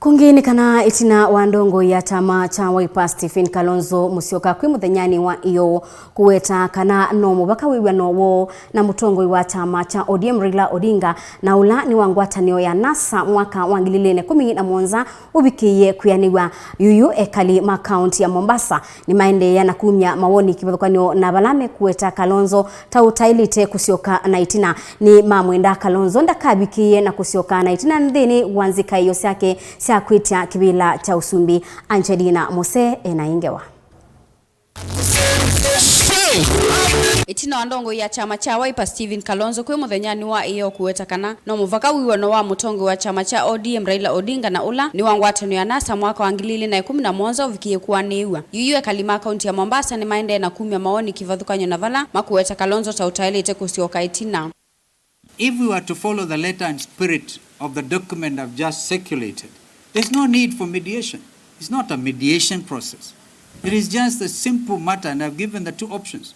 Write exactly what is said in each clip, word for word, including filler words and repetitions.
Kũngĩ nĩ kana ĩtina wa ndongoi ya kyama kya Wiper Stephen Kalonzo Musyoka kwĩ mũthenyanĩ wa ĩyoo kũweta kana no mũvaka wĩw'ano woo na mũtongoi wa kyama kya O D M Raila Odinga na ũla nĩ wa ngwatanĩo ya NASA mwaka wa ngili ilĩ na ĩkũmi na mũonza ũvikĩie kwĩanĩw'a. Yuyu ekali ma kaunti ya Mombasa nĩmaendeea na kumya mawoni kĩvathũkany'o na vala mekũweta Kalonzo ta ũtaĩlĩte kũsyoka na ĩtina. Nĩmamwenda Kalonzo ndakavikĩĩe na kũsyoka na ĩtina nthĩnĩ wa nzikaĩo syake sya kwĩtya kĩvĩla kya ũsumbĩ. Angelina Mose ena ĩ ngewa. Ĩtina wa ndongoi ya kyama kya Wiper Stephen Kalonzo kwĩ mũthenyanĩ wa ĩyoo kũweta kana no mũvaka wĩw'ano wa mũtongoi wa kyama kya O D M Raila Odinga na ũla nĩ wa ngwatanĩo ya NASA mwaka wa ngili ilĩ na ĩkũmi na mũonza ũvikĩie kũanĩw'a. Yuyu ekali ma kaunti ya Mombasa nĩmaendee na kumya mawoni kĩvathũkany'o na vala makũweta Kalonzo ta ũtaĩlĩte kũsyoka ĩtina. If we were to follow the letter and spirit of the document I've just circulated, there's no need for mediation. It's not a mediation process. It is just a simple matter, and I've given the two options.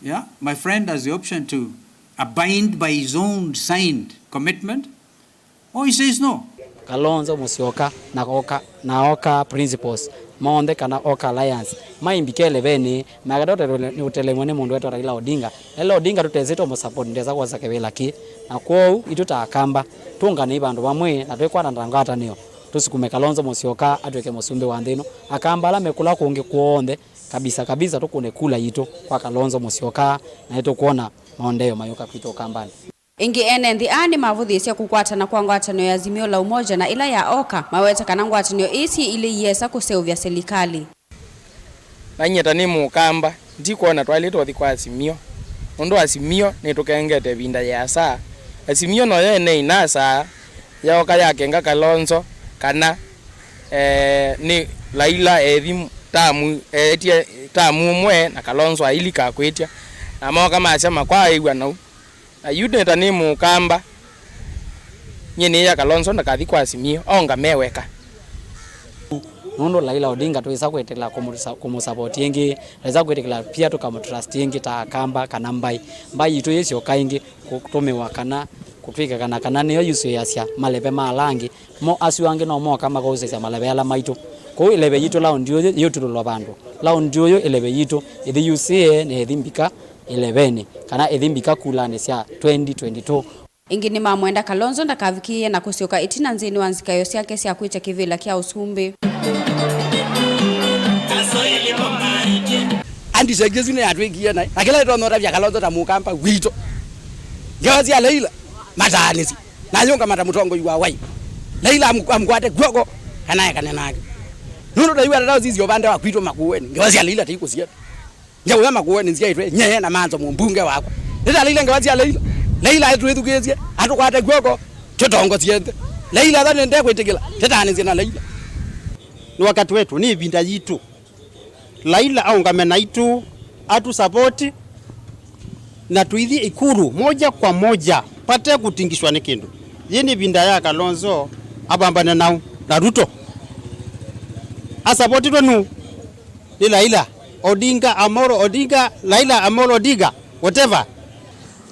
Yeah, my friend has the option to abide by his own signed commitment, or he says no. Kalonzo Musyoka na Oka, na Oka principals monthe kana Oka Alliance maimbika ĩlevenĩ, makata ũtele-, ũtelemwe nĩ mũndũ wetwa Raila Odinga. Raila Odinga tũtesĩtwe mũsupport ndesa kwosa kĩvĩla kĩ. Na kwoou itũ ta Akamba tũũnganei vandũ vamwe na twĩkwata na ngwatanĩo tũsukume Kalonzo Musyoka atw'ĩke mũsumbĩ wa nthĩ ĩno. Akamba ala me kũla kũngĩ kw'onthe, kabisa kabisa tũkũne kula yitũ kwa Kalonzo Musyoka, na nĩtũkwona maendeeo mayũka kwitũ Ũkambanĩ. Ĩngĩ ene nthĩ aa nĩmavũthĩĩsye kũkwatana kwa ngwatanĩo ya Azimio la Umoja na ĩla ya Oka, maweta kana ngwatanĩo ii syĩ ilĩ iyesa kũseũvya silikalĩ. Na nyie ta nĩ Mũkamba, ndikwona twaĩlĩte ũthi kwa Azimio, nũndũ Azimio nĩtũkengete ĩvinda yĩasa. Azimio noyo ĩnei NASA, yaoka yakenga Kalonzo kana, eh, nĩ Raila ethi tamu, eetie tamu ũmwe na Kalonzo ailika kwĩtya, na mooka masya makwaĩw'a nau. Na yu nĩ ta nĩ Mũkamba, nyie nĩĩa Kalonzo ndakathi kwa Azimio, aũngame weka. Nũndũ Raila Odinga twĩsa kwĩtĩkĩla kũmũsa-, kũmũsavoti ĩngĩ, twĩsa kwĩtĩkĩla pia tũkamũtrust ĩngĩ ta Akamba kana mbaĩ. Mbaĩ yitũ yĩsyoka ĩngĩ kũtũmĩwa kana kũtw'ĩka kana, kana nĩyo yusũĩasya maleve ma ala angĩ. Mo asu angĩ no mooka makausĩsya maleve ala maitũ. Kwoou ĩleve yitũ laundi ũyũ yĩũtulũlwa vandũ. Laundi ũyũ ĩleve yitũ ĩthi yusĩe na ĩthi mbika ĩlevenĩ, kana ĩthi mbika kulanĩ sya twenty twenty-two. Ĩngĩ nĩmamwenda Kalonzo ndakavikĩĩe na kũsyoka ĩtina nthĩnĩ wa nzikaĩo syake sya kwĩtya kĩvĩla kya ũsumbĩ. Anti-segregation nĩyatwĩkie naĩ, na kĩla ĩtonya ũtavya Kalonzo ta Mũkamba witũ. Ngewa sya Raila mataanĩsye. Na ayũngama ta mũtongoi wa Wiper. Raila amu-, amũkwate kw'oko kana ekane nake. Nũndũ ta yu atata ũsisya ũvande wa kwitũ Makueni, ngewa sya Raila taikũsieta. Ngewa ya Makueni nzyaĩtwe nyie na Manzo mũmbunge wakwa. Nĩtaleile ngewa sya Raila. Raila atwĩthukĩĩsye, atũkwate kw'oko, tũtongosye nthĩ. Raila atha nĩndekwĩtĩkĩla, tĩtaanĩsye na Raila. Nĩ wakati wetu, nĩ ĩvinda yitũ. Raila aũngame naitũ, atũsavoti, na tũithi Ikulu moja kwa moja, vate kũtingishwa nĩ kĩndũ. Yĩĩ nĩ ĩvinda ya Kalonzo avambane nau na Ruto. Asavotitwe nũũ? Nĩ Raila Odinga, Amolo Odinga, Raila Amolo Odinga, whatever.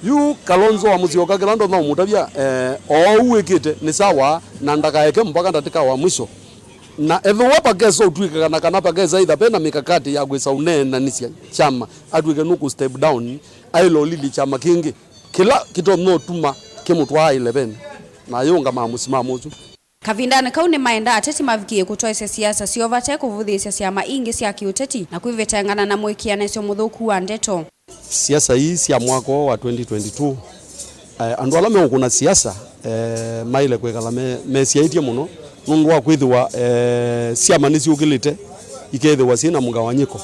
Yu Kalonzo wa Musyoka, kĩla ndonya ũmũtavya, eh, oou wĩkĩte nĩ sawa, na ndakaeke mpaka ndatĩka wa mwisho. Na ethĩwa pakesa ũtw'ĩkana kana pakesa ĩtha ve na mikakati ya kwĩsa ũneenanĩsya kyama, atw'ĩke nũkũ step down, aĩle ũlilye kyama kĩngĩ kĩla kĩtonya ũtuma kĩmũtwaa ĩlevenĩ, na ayũngama mũsimamo ũsu. Kavindanĩ kau nĩmaendaa ateti mavikĩe kũtwaĩsya siasa syoo vate kũvũthĩĩsya syama ingĩ sya kĩũteti na kwĩvetangana na mũĩkĩanĩsyo mũthũku wa ndeto. Siasa ii sya mwaka ũũ wa twenty twenty-two, eh, andũ ala meũkũna siasa, eh, maĩle kwĩkala me-, mesyaĩtye mũno, nũndũ wa kwĩthĩwa, eh, syama nĩsyũkĩlĩte, ikethĩwa syĩ na mũgawanyĩko.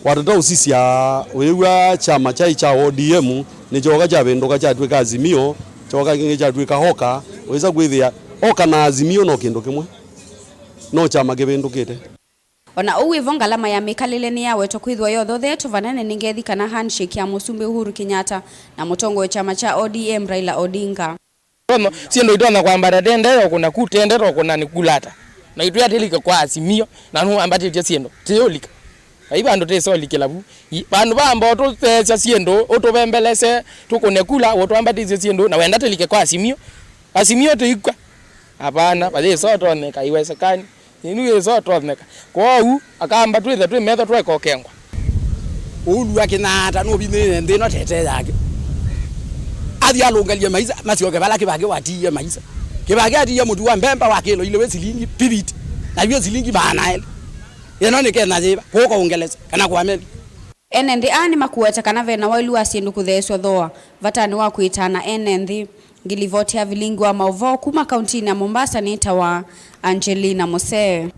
Watata ũsisya, wĩw'a kyama kyaĩ kya O D M, nĩkyooka kyavĩndũka kyatw'ĩka Azimio, kyooka kĩngĩ kyatw'ĩka Oka, wĩsa kwĩthĩa Oka na Azimio no kĩndũ kĩmwe, no kyama kĩvĩndũkĩte. O na ũu wĩ vo, ngalama ya mĩkalĩle nĩyawetwa kwĩthĩwa yothothetwe vanene nĩ ngethi kana handshake ya Mũsumbĩ Uhuru Kenyatta na mũtongoi wa kyama kya O D M Raila Odinga. Tono, syĩndũ itonya kwambata tendee ũkũna ku, tendee ũkũna nĩ kulata. Na itwĩa tĩlike kwa Azimio, na nũambatĩtye syĩndũ, tĩyũlika. Vai vandũ tĩsolikĩla vu. I, vandũ vamba ũtũtheesya syĩndũ, ũtũvembelese, tũkũne kula, ũtwambatĩsye syĩndũ, na wenda tĩlike kwa Azimio. Azimio tĩikw'a. Apana, vayĩsa ũtonyeka, iwesekani. Nĩnu yĩsa ũtonyeka. Kwoou, akamba twĩthe twĩ metho twaĩka ũkengwa. Ũulu wa kĩnyaata nũvinyĩĩe nthĩ ĩno tete yake. Athi alũngalie maisa, masyoke vala Kĩvakĩ watiie maisa. Kĩvakĩ atiie mũtu wa mbemba wa kĩlo ilĩ wĩ silingi piviti, na yu silingi maana elĩ. Ĩno nĩ Kenya yĩva? Kũũ kwa Ũngelesa kana kwa Amerika? Ene nthĩ aa nĩmakũweta kana ve na waĩlu wa syĩndũ kũtheesw'a thooa vatanĩ wa kwĩtana ene nthĩ. Ngilivoti ya vilingi wa maũvoo kuma kauntinĩ ya Mombasa nĩtawa Angelina Mosee.